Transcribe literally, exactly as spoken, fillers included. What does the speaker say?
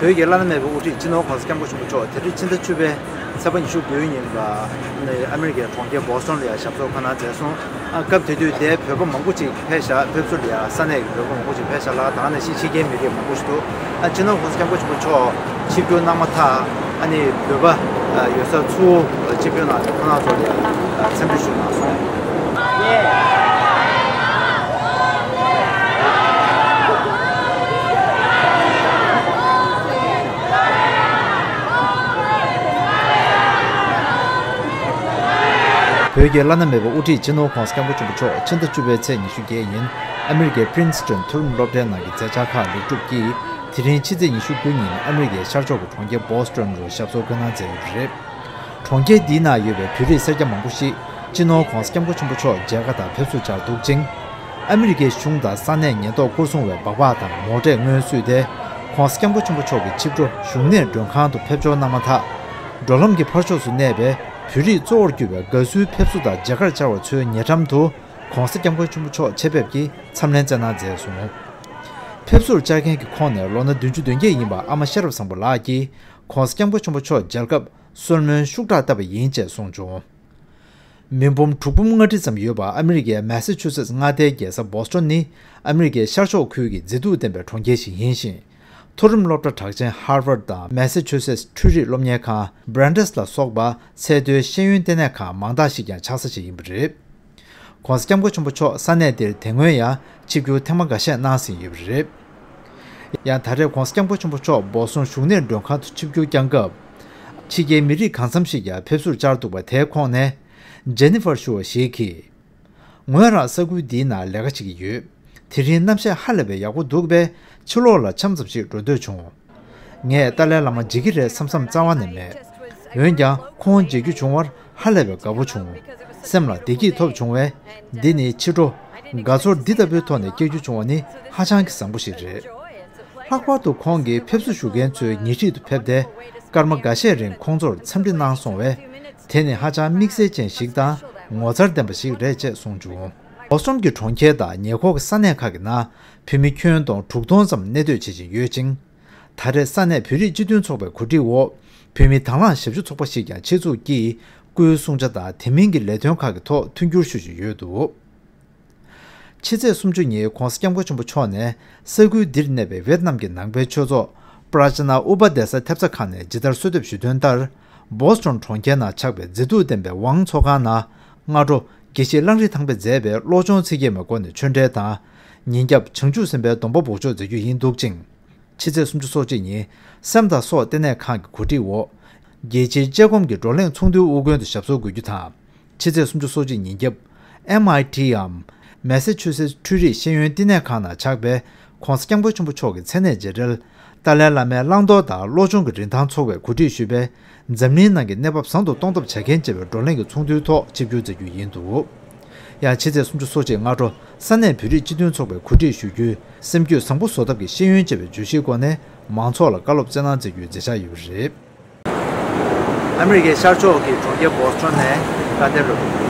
བོད་ཀྱི་བླ་ན་མེད་པའི་དབུ་ཁྲིད་སྤྱི་ནོར་༸གོང་ས་༸སྐྱབས་མགོན་ཆེན་པོ་མཆོག་དེ་རིང་ཕྱི་ཟླ་བཅུ་པའི་ཚེས་པ་ཉི་ཤུ་དགུའི་ཉིན་ལ་ཨ་མི་རི་ཀའི་གྲོང་ཁྱེར་བོ་སི་ཊོན་ལ་ཡང་ཞབས་སོར་ཁོང་རང་མཛད་སོང་། ཨ་སྐབས་དེ་དུས་དེའི་བོད་པ་མང་པོ་ཅིག་ཕེབས་ཤག་ཕེབས་བསུ་ལ་ཡང་ས་གནས་ཀྱི་བོད་པ་མང་པོ་ཅིག་ཕེབས་ཤག་ལ། ད་ག་ནང་བཞིན་ཕྱི་རྒྱལ་མི་རིགས་མང་པོ་ཞིག་འདུག་ཨ་སྤྱི་ནོར་༸གོང་ས་༸སྐྱབས་མགོན་ཆེན་པོ་མཆོག་ཆིབས་བསྒྱུར་གནང་མ་ཐག་ཨ་ནི་བོད་པ་ཨ་ཡོད་ས་ཚུར་ཆིབས་བསྒྱུར་གནང་ནས་ཁོང་རྣམ་ཚོ་ལ་ཡང་འཚམས་འདྲི་ཞུ་གནང་སོང་། བོད་ཀྱི་བླ་ན་མེད་པའི་དབུ་ཁྲིད་སྤྱི་ནོར་༸གོང་ས་༸སྐྱབས་མགོན་ཆེན་པོ་མཆོག་ཕྱི་ཟླ་བཅུ་པའི་ཚེས་ཉི་ཤུ་བརྒྱད་ཉིན་ཨ་མི་རི་ཀའི་པི་རིན་སི་ཊོན་མཐོ་རིམ་སློབ་གྲྭའི་ནང་གི་མཛད་འཆར་ཁག་ལེགས་གྲུབ་ཀྱིས། དེ་རིང་ཕྱི་ཚེས་ཉི་ཤུ་དགུ་ཉིན་ཨ་མི་རི་ཀའི་ཤར་ཕྱོགས་ཀྱི་གྲོང་ཁྱེར་བོ་སི་ཊོན་རུ་ཞབས་སོར་བཀོད་གནང་མཛད་ཡོད་པ་རེད། གྲོང་ཁྱེར་འདིའི་ནང་ཡོད་པའི་བོད་རིགས་སེར་སྐྱ་མང་པོ་ཞིག་སྤྱི་ནོར་༸གོང་ས་༸སྐྱབས་མགོན་ཆེན་པོ་མཆོག་མཇལ་ཁ་དང་ཕེབས་བསུར་བཅར་འདུག་ཅིང་། ཨ་མི་རི་ཀའི་གཞུང་དང་ས་གནས་ཉེན་རྟོག་སྐོར་སྲུང་བས་སྦག་སྦག་དང་མོ་ཊས་སྔོན་བསུས་ཏེ། ༸གོང་ས་༸སྐྱབས་མགོན་ཆེན་པོ་མཆོག་གི་ཆིབས་འགྲོ་བཞུགས་གནས་མགྲོན་ཁང་དུ་ཕེབས་འབྱོར་གནང་མ་ཐག་འགྲོ་ལམ་གྱི་ཕར་ཕྱོགས་སུ་གནས་པའི་བོད་རིགས་གཙོ་བོར་གྱུར་པའི་དགའ་བསུའི་ཕེབས་བསུ་དང་མཇལ་ཁར་བཅར་བ་ཚོའི་ཉེ་འགྲམ་དུ་༸གོང་ས་༸སྐྱབས་མགོན་ཆེན་པོ་མཆོག་ཆེད་ཕེབས་ཀྱིས་འཚམས་ལན་བསྩལ་གནང་མཛད་སོང་། ཕེབས་བསུར་བཅར་མཁན་གྱི་ཁོངས་ནས་ལོ་ན་བདུན་ཅུ་དོན་བརྒྱད་ཡིན་པ་ཨ་མ་ཤེས་རབ་བཟང་པོ་ལགས་ཀྱིས་༸གོང་ས་༸སྐྱབས་མགོན་ཆེན་པོ་མཆོག་མཇལ་སྐབས། གསོལ་སྨོན་ཤུགས་དྲག་བཏབ་པ་ཡིན་ཅེས་གསུངས་བྱུང་། མི་འབུམ་དྲུག་འབུམ་ལྔ་ཁྲི་ཙམ་ཡོད་པ་ཨ་མི་རི་ཀའི་མེ་སི་ཆུ་སེ་ཊི་མངའ་སྡེའི་རྒྱལ་ས་བོ་སི་ཊོན་ནི་ཨ་མི་རི་ཀའི་ཤར་ཕྱོགས་ཁུལ་གྱི་མཛེས་སྡུག་ལྡན་པའི་གྲོང་ཁྱེར་ཞིག་ཡིན་ཞིང་། མཐོ་རིམ་སློབ་གྲྭ་གྲགས་ཅན་ཧར་ཝརཌ་དང་མེ་སི་ཆུ་སེ་ཊི་འཕྲུལ་རིག་སློབ་གཉེར་ཁང་། བྷི་རན་ཌེ་སི་ལ་སོགས་པ་ཚད་མཐོའི་ཤེས་ཡོན་ལྟེ་གནས་ཁང་མང་དག་ཞིག་ཀྱང་ཆགས་ས་ཞིག་ཡིན་པ་རེད། ༸གོང་ས་༸སྐྱབས་མགོན་ཆེན་པོ་མཆོག་ས་གནས་འདིར་དེ་སྔོན་ཡང་ཆིབས་བསྒྱུར་ཐེངས་མ་འགའ་ཤས་གནང་ཟིན་ཡོད་པ་རེད། ཡང་ད་རེས་༸གོང་ས་༸སྐྱབས་མགོན་ཆེན་པོ་མཆོག་བོ་སི་ཊོན་བཞུགས་གནས་མགྲོན་ཁང་དུ་ཆིབས་བསྒྱུར་བསྐྱངས་སྐབས། ཕྱི་རྒྱལ་མི་རིགས་གང་འཚམ་ཞིག་ཀྱང་ཕེབས་བསུར་བཅར་འདུག་པ་དེའི་ཁོངས་ནས། ཇེ་ནི་ཧྥར་ཞུ་བ་ཞིག་གིས། ངོས་རང་ས་ཁུལ་འདིའི་ནང་ལས་ཀ་བྱེད་ཀྱི་ཡོད། དེ་རིང་གནམ་གཤིས་ཧ་ལས་པའི་ཡག་པོ་འདུག་པས་ཕྱི་ལོགས་ལ་འཆམ་ཙམ་ཞིག་འགྲོ་འདོད་བྱུང་། ངས་ཏཱ་ལའི་བླ་མ་མཇལ་གྱི་རེད་བསམ་བསམ་རྩ་བ་ནས་མེད། འོན་ཀྱང་ཁོང་མཇལ་རྒྱུ་བྱུང་བར་ཧ་ལས་པའི་དགའ་པོ་བྱུང་། སེམས་ལ་བདེ་སྐྱིད་ཐོབ་བྱུང་བས། འདི་ནི་ཕྱི་དྲོ་དགའ་ཚོར་འདི་ལྟ་བུའི་ཐོག་ནས་སྐྱེ་རྒྱུ་བྱུང་བ་ནི་ཧ་ཅང་གི་བཟང་པོ་ཞིག་རེད། ལྷག་པར་དུ་ཁོང་གིས་ཕེབས་བསུ་ཞུ་མཁན་ཚོའི་ཉེ་འཁྲིས་སུ་ཕེབས་ཏེ། སྐར་མ་འགའ་ཤས་རིང་ཁོང་ཚོར་འཚམས་འདྲི་གནང་སོང་བས། དེ་ནི་ཧ་ཅང་དམིགས་བསལ་ཅན་ཞིག་དང་ངོ་མཚར་ལྡན་པ་ཞིག་རེད་ཅེས་གསུངས་བྱུང་། བོ་སི་ཊོན་གྱི་གྲོང་ཁྱེར་དང་ཉེ་འཁོར་གྱི་ས་གནས་ཁག་གི་ནང་བོད་མི་ཁྱོན་བསྡོམས་དྲུག་སྟོང་ཙམ་གནས་སྡོད་བྱེད་བཞིན་ཡོད་ཅིང་། ད་རེས་ས་གནས་བོད་རིགས་སྤྱི་མཐུན་ཚོགས་པའི་གོ་སྒྲིག་འོག་བོད་མི་དང་བླངས་ཞབས་ཞུ་ཚོགས་པ་ཞིག་ཀྱང་ཆེད་འཛུགས་ཀྱིས་སྐུའི་གསུང་ཆ་དང་དེ་མིན་གྱི་ལས་དོན་ཁག་གི་ཐོག་མཐུན་འགྱུར་ཞུ་བཞིན་ཡོད་འདུག་ཕྱི་ཚེས་སུམ་ཅུ་ཉིན་༸གོང་ས་༸སྐྱབས་མགོན་ཆེན་པོ་མཆོག་ནས་ས་ཁུལ་འདིར་གནས་པའི་ཝེ་ཏི་ནམ་གྱི་ནང་པའི་ཆོས་ཚོགས་པྲ་ཅ་ན་ཨུ་པ་དེ་ས་ཐེབས་རྩ་ཁང་ནས་ཇི་ལྟར་གསོལ་འདེབས་ཞུས་དོན་ལྟར། བོ་སི་ཊོན་གྲོང་ཁྱེར་ནང་ཆགས་པའི་མཛེས་སྡུག་ལྡན་པའི་ཝང་ཚོགས་ཁང་ནང་སྔ་དྲོ་དགེ་བཤེས་གླང་རི་ཐང་པས་མཛད་པའི་བློ་སྦྱོང་ཚིག་བརྒྱད་མའི་སྒོ་ནས་ཆོས་འབྲེལ་དང་། ཉིན་རྒྱབ་བྱང་ཆུབ་སེམས་དཔའི་སྡོམ་པ་འབོགས་ཆོག་མཛད་རྒྱུ་ཡིན་འདུག་ཅིང་། ཕྱི་ཚེས་སུམ་ཅུ་སོ་གཅིག་ཉིན་སེམས་དང་སྲོག་ལྟེ་གནས་ཁང་གི་གོ་སྒྲིག་འོག་རྒྱལ་སྤྱིའི་དཔྱད་སྒོམ་གྱི་བགྲོ་གླེང་ཚོགས་འདུའི་དབུ་འཁོར་དུ་ཞབས་སོར་འགོད་རྒྱུ་དང་། ཕྱི་ཚེས་སུམ་ཅུ་སོ་གཅིག་ཉིན་རྒྱབ་ཨེམ་ཨའི་ཊི་འམ་མེ་སེ་ཆུ་སེ་ཊི་འཕྲུལ་རིག་ཤེས་ཡོན་བསྟི་གནས་ཁང་ནང་ཆགས་པའི་༸གོང་ས་༸སྐྱབས་མགོན་ཆེན་པོ་མཆོག་གི་མཚན་གནས་མཇལ་འཕྲད། ཏཱ་ལའི་བླ་མའི་བླང་དོར་དང་བློ་སྦྱོང་གི་རིན་ཐང་ཚོགས་པས་གོ་སྒྲིག་ཞུས་པའི་འཛམ་གླིང་ནང་གི་གནས་བབ་བཟང་དུ་གཏོང་ཐབས་བྱ་མཁན་ཅེས་པའི་བགྲོ་གླེང་གི་ཚོགས་འདུའི་ཐོག་ཆིབས་བསྒྱུར་མཛད་རྒྱུ་ཡིན་འདུག་ཡང་ཕྱི་ཚེས་སུམ་ཅུ་སོ་གཅིག་སྔ་དྲོ་ས་གནས་བོད་རིགས་སྤྱི་མཐུན་ཚོགས་པས་གོ་སྒྲིག་ཞུ་རྒྱུའི་སེམས་རྒྱུད་བཟང་པོ་བཟོ་ཐབས་ཀྱི་ཤེས་ཡོན་ཅེས་པའི་བརྗོད་གཞིའི་སྒོ་ནས་མང་ཚོགས་ལ་བཀའ་སློབ་སྩལ་གནང་མཛད་རྒྱུའི་མཛད་འཆར་ཡོད་པ་རེད། ཨ་མི་རི་ཀའི་ཤར་ཕྱོགས་ཀྱི་གྲོང་ཁྱེར་བོ་སི་ཊོན་ནས་བཀའ་བསྡུར་རོགས།